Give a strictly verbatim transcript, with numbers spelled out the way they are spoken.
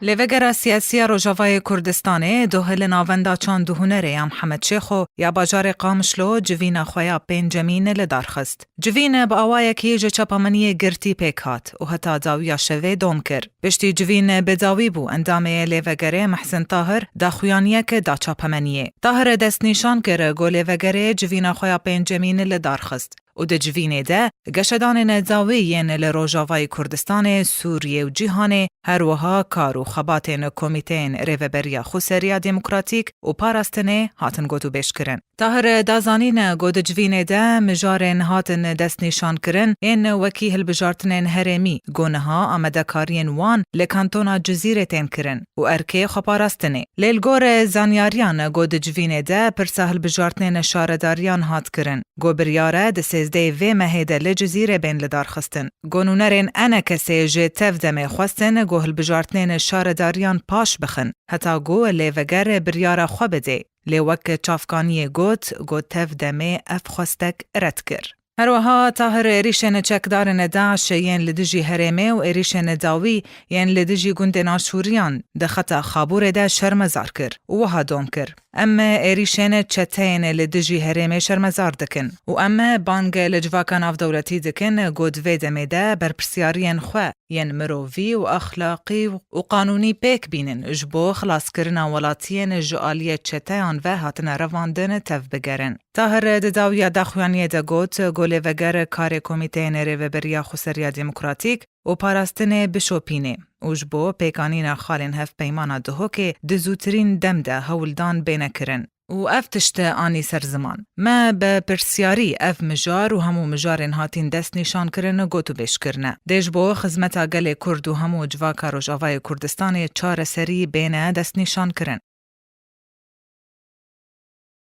Lêvegera siyasî ya Rojavayê Kurdistanê, Duh li Navenda Çand û Hunerê ya Mihemed Şêxo ya bajarê Qamişlo civîna xwe ya pêncemîn li dar xist. Civîn bi awayekî ji çapemeniyê girtî pêk hat û heta dawiya şevê dom kir. Piştî civîn bi dawî bû, endamê lêvegerê Mehsin Tahir daxuyaniyek da çapemeniyê. Tahir destnîşan kir ku lêvegerê civîna xwe ya pêncemîn li dar xist û di civînê de geşedanên dawî yên li Rojavayê Kurdistanê, Sûriyê û cîhanê, her wiha kar û xebatên komîteyên Rêveberiya Xweseriya Demokratîk û Parastinê hatin gotûbêjkirin. Tahir da zanîne ku di civînê de mijarên hatin destnîşankirin ên wekî hilbijartinên herêmî ku niha amadekariyên wan li kantona Cizîrê tên kirin û erkê xweparastinê. Lê li gor zanyariyan ku di civînê de pirsa hilbijartinên şaredariyan hat kirin ku biryar e di sêzdehê vê mehê de li Cizîrê bên lidarxistin. Ku nûnerên ENKSê ji tev demê xwestin ku hilbijartinên şaredariyan paş bixin, heta ku lêveger biryara xwe bidê. Lê wek çavkaniyê got, ku tev demê ev xwestek red kir. Her wiha Tahir êrîşên çekdarên DAIŞ yên li dijî herêmê û êrîşên dawî yên li dijî gundên Aşûriyan di xeta Xabûrê de şermezar kir û wiha dom kir, Em êrîşên çeteyên li dijî herêmê şermezar dikin û em bang li civaka navdewletî dikin ku di vê demê de berpirsyariyên xwe yên mirovî û exlaqî û qanûnî pêk bînin, ji bo xilaskirina welatiyên ji aliyê çeteyan ve hatine revandin tev bigerin. Tahir di dawiya daxuyaniyê de got, ku lêveger karê Komîteyên Rêveberiya Xweseriya Demokratîk û Parastinê bişopîne û ji bo pêkanîna xalên Hevpeymana Duhokê di zûtirîn dem de hewldan bêne kirin û ev tişt anî ser ziman. Me bi pirsyarî ev mijar û hemû mijarên hatîn destnîşankirin gotûbêj kirine. Dê ji bo xizmeta gelê Kurd û hemû civaka Rojavayê Kurdistanê çareserî bêne destnîşankirin.